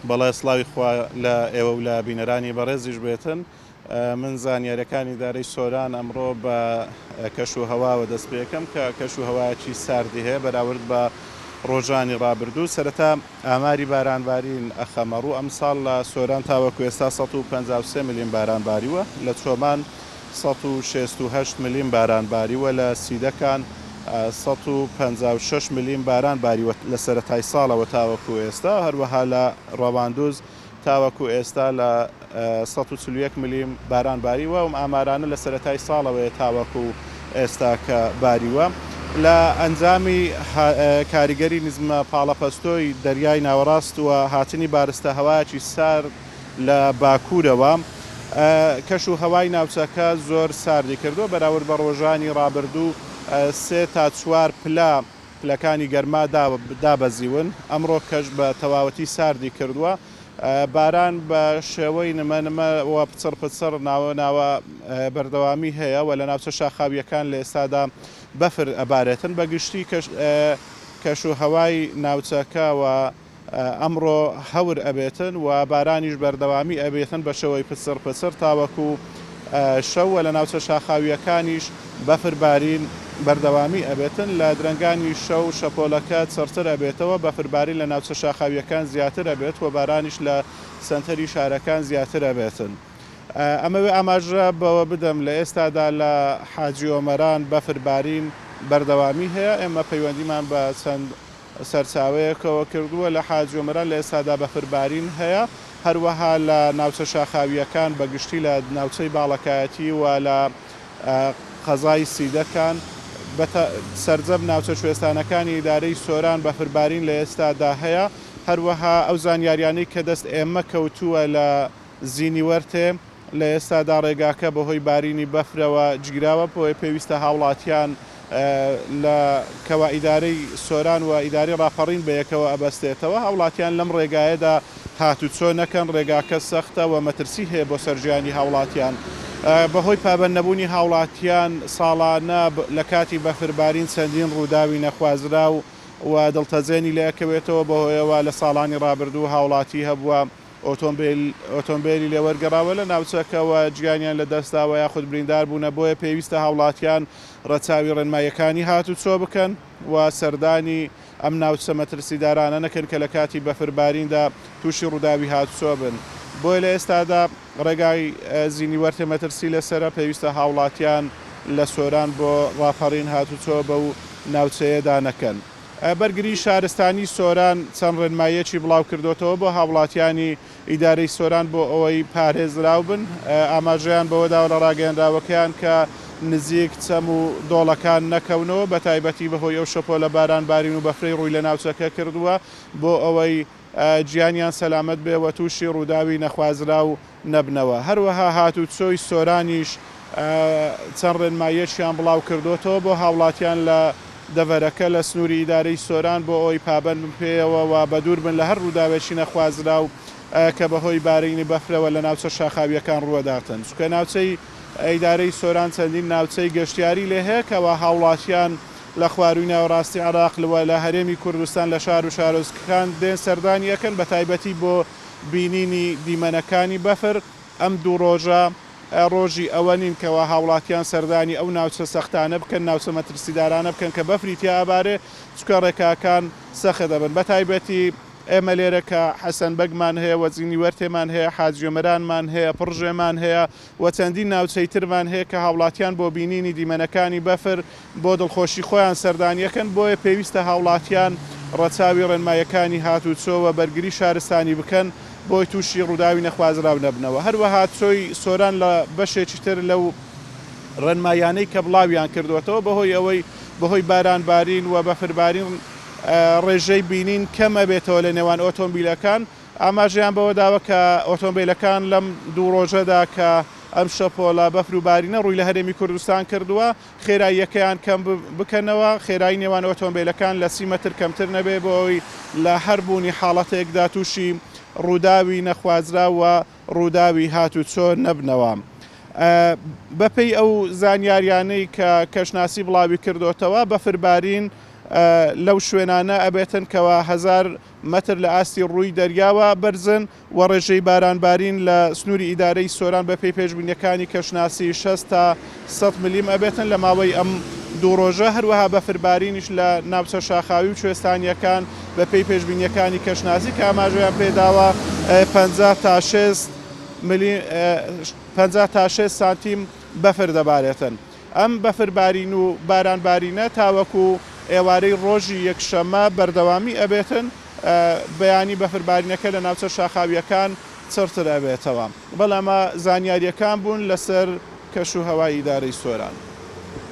بەڵێ سڵاوی خوا لە ئێوە و لە بینەرانی بەڕێزیش بێتن. من زانیاریەکانی ئیدارەی سۆران ئەمڕۆ بە کەش و هەواوە دەست پێکەم کە کەش و هەوایەکی ساردی هەیە بەراورد بە ڕۆژانی ڕابردوو. سەرەتا ئاماری بارانبارین ئەخەمەڕوو، ئەمساڵ لە سۆران تاوەکو ئێستا 153 ملیم باران باریوە، لە چۆمان 168 ملیم باران باریوە، لە سیدەکان 156 ملیم باران باریوە لە سەرەتای ساڵەوە تاوەکو ئێستا، هەروەها لە ڕەواندوز تاوەکو ئێستا لە 141 ملیم باران باریوە، ئەم ئامارانە لە سەرەتای ساڵەوەیە تاوەکو ئێستا کە باریوە. لە ئەنجامی کاریگەری نزمە پاڵەپەستۆی دەریای ناوەڕاست و هاتنی بارستە هەوایەکی سارد لە باکوورەوە، کەش و هەوای ناوچەکە زۆر ساردی کردووە، بەراورد بە ڕۆژانی ڕابردوو سێ تا چوار پلە پلەکانی گەرما دابەزیون، ئەمڕۆ کەش بە تەواوەتی ساردی کردووە، باران بە شێوەی نمە نمە و پچڕ پچڕ ناوە ناوە بەردەوامی هەیە و لە ناوچە شاخاوییەکان لە ئێستادا بەفر ئەبارێتن، بە گشتی کەش و هەوای ناوچەکە و ئەمڕۆ هەور ئەبێتن و بارانیش بەردەوامی ئەبێتن بە شێوەی پچڕ پچڕ تاوەکو شەو و لە ناوچە شاخاوییەکانیش بەفر بارین بەردەوامی ئەبێتن، لە درەنگانی شەو شەپۆلەکە چڕتر ئەبێتەوە، بەفر بارین لە ناوچە شاخاوییەکان زیاتر ئەبێت و بارانیش لە سەنتەری شارەکان زیاتر ئەبێتن. ئەمەوێ ئاماژە بەوە بدەم لە ئێستادا لە حاجی ئۆمەران بەفر بارین بەردەوامی هەیە، ئێمە پەیوەندیمان بە چەند سەرچاوەیەکەوە کردووە، لە حاجی ئۆمەران لە ئێستادا بەفر بارین هەیە، هەروەها لە ناوچە شاخاوییەکان بە گشتی لە ناوچەی باڵەکایەتی و لە قەزای سیدەکان بە سەرجەم ناوچە کوێستانەکانی ئیدارەی سۆران بەفر بارین لە ئێستادا هەیە، هەروەها ئەو زانیاریانەی کە دەست ئێمە کەوتووە لە زینی وەرتێ لە ئێستادا ڕێگاکە بەهۆی بارینی بەفرەوە گیراوە، بۆیە پێویستە هاوڵاتیان لە کەوا ئیدارەی سۆران و ئیدارەی ڕاپەڕین بەیەکەوە ئەبەستێتەوە، هاوڵاتیان لەم ڕێگایەدا هاتوچۆ نەکەن، ڕێگاکە سەختە و مەترسی هەیە بۆ سەر ژیانی هاوڵاتیان. بەهۆی پابەند نەبوونی هاوڵاتیان ساڵانە لە کاتی بەفربارین چەندین ڕووداوی نەخوازراو و دڵتەزێنی لێئەکەوێتەوە، بەهۆیەوە لە ساڵانی ڕابردوو هاوڵاتی هەبووە ئۆتۆمبێل ئۆتۆمبێلی لێوەرگەڕاوە لە ناوچەکەوە گیانیان لەدەستداوە یاخود بریندار بوونە، بۆیە پێویستە هاوڵاتیان ڕەچاوی ڕێنماییەکانی هاتوچۆ بکەن و سەردانی ئەم ناوچە مەترسیدارانە نەکەن کە لە کاتی بەفرباریندا تووشی ڕووداوی هاتوچۆ بن. بۆیە لە ئێستادا ڕێگای زینی وەرتێ مەترسی لەسەرە، پێویستە هاوڵاتیان لە سۆران بۆ ڕاپەڕین هاتوچۆ بەو ناوچەیەدا نەکەن. بەرگریی شارستانیی سۆران چەند ڕێنماییەکی بڵاوکردۆتەوە بۆ هاوڵاتیانی ئیدارەی سۆران بۆ ئەوەی پارێزراو بن، ئاماژەیان بەوەداوە لە ڕاگەیەنراوەکەیان کە نزیک چەم و دۆڵەکان نەکەونەوە بەتایبەتی بەهۆی ئەو شەپۆلە باران بارین و بەفرەی ڕووی لە ناوچەکە کردووە بۆ ئەوەی گیانیان سەلامەت بێ و تووشی ڕووداوی نەخوازراو نەبنەوە. هەروەها هاتوچۆی سۆرانیش چەند ڕێنماییەکیان بڵاوکردۆتەوە بۆ هاوڵاتیان لە دەڤەرەکە لە سنووری ئیدارەی سۆران بۆ ئەوەی پابەند بن پێیەوە و بەدوور بن لە هەر ڕووداوێکی نەخوازراو کە بەهۆی بارینی بەفرەوە لە ناوچە شاخاوییەکان ڕووەداتن. چونکە ناوچەی ئیدارەی سۆران چەندین ناوچەی گەشتیاری لێ هەیە کەوا هاوڵاتیان لە خوارووی ناوەڕاستی عێراق و لە هەرێمی کوردستان لە شار و شارۆچکەکان دێن سەردانی ئەکەن بەتایبەتی بۆ بینینی دیمەنەکانی بەفر، ئەم دوو ڕۆژە ڕۆژی ئەوە نین کەوا هاوڵاتیان سەردانی ئەو ناوچە سەختانە بکەن، ناوچە مەترسیدارانە بکەن کە بەفری تیا ئەبارێ، چونکە ڕێکاکان سەخت ئەبن، بەتایبەتی ئێمە لێرە کە حەسەن بەگمان هەیە، وەزینی وەرتێمان هەیە، حاجیۆمەرانمان هەیە، پڕژێمان هەیە و چەندین ناوچەی ترمان هەیە کە هاوڵاتیان بۆ بینینی دیمەنەکانی بەفر بۆ دڵخۆشی خۆیان سەردانی ئەکەن، بۆیە پێویستە هاوڵاتیان ڕەچاوی ڕێنماییەکانی هاتوچۆ و بەرگری شارستانی بکەن بۆی تووشی ڕووداوی نەخوازراو نەبنەوە. هەروەها چۆی سۆران لە بەشێکی تر لەو ڕێنماییانەی کە بڵاویان کردووەتەوە بەهۆی ئەوەی بەهۆی باران بارین و بەفر بارین ڕێژەی بینین کەم ئەبێتەوە لە نێوان ئۆتۆمبیلەکان ئاماژەیان بەوەداوە کە ئۆتۆمبیلەکان لەم دوو ڕۆژەدا کە ئەم شەپۆلە بەفر و بارینە ڕووی لە هەرێمی کوردستان کردووە، خێراییەکەیان کەم بکەنەوە، خێرایی نێوان ئۆتۆمبێلەکان لە 30 مەتر کەمتر نەبێت بۆ ئەوەی لە هەر بوونی حاڵەتێکدا تووشی ڕووداوی نەخوازراو و ڕووداوی هاتوچۆ نەبنەوە. بەپێی ئەو زانیاریانەی کە کەشناسی بڵاوی کردۆتەوە، بەفربارین. لەو شوێنانە ئەبێتن کەوا 1000 مەتر لە ئاستی ڕووی دەریاوە بەرزن و ڕێژەی بارانبارین لە سنووری ئیدارەی سۆران بەپێی پێشبینییەکانی کەشناسی 60 تا 100 ملیم ئەبێتن لە ماوەی ئەم دوو ڕۆژە، هەروەها بەفربارینیش لە ناوچە شاخاوی و کوێستانییەکان بەپێی پێشبینییەکانی کەشناسی کە ئاماژەیان پێداوە 50 تا 60 ملیم 50 تا 60 سانتیم بەفر دەبارێتن. ئەم بەفربارین و بارانبارینە تاوەکو ئێوارەی ڕۆژی یەکشەممە بەردەوامی ئەبێتن، بەیانی بەفربارینەکە لە ناوچە شاخاوییەکان چڕتر ئەبێتەوە. بەڵێ ئەمە زانیارییەکان بوون لەسەر کەش و هەوای ئیدارەی سۆران.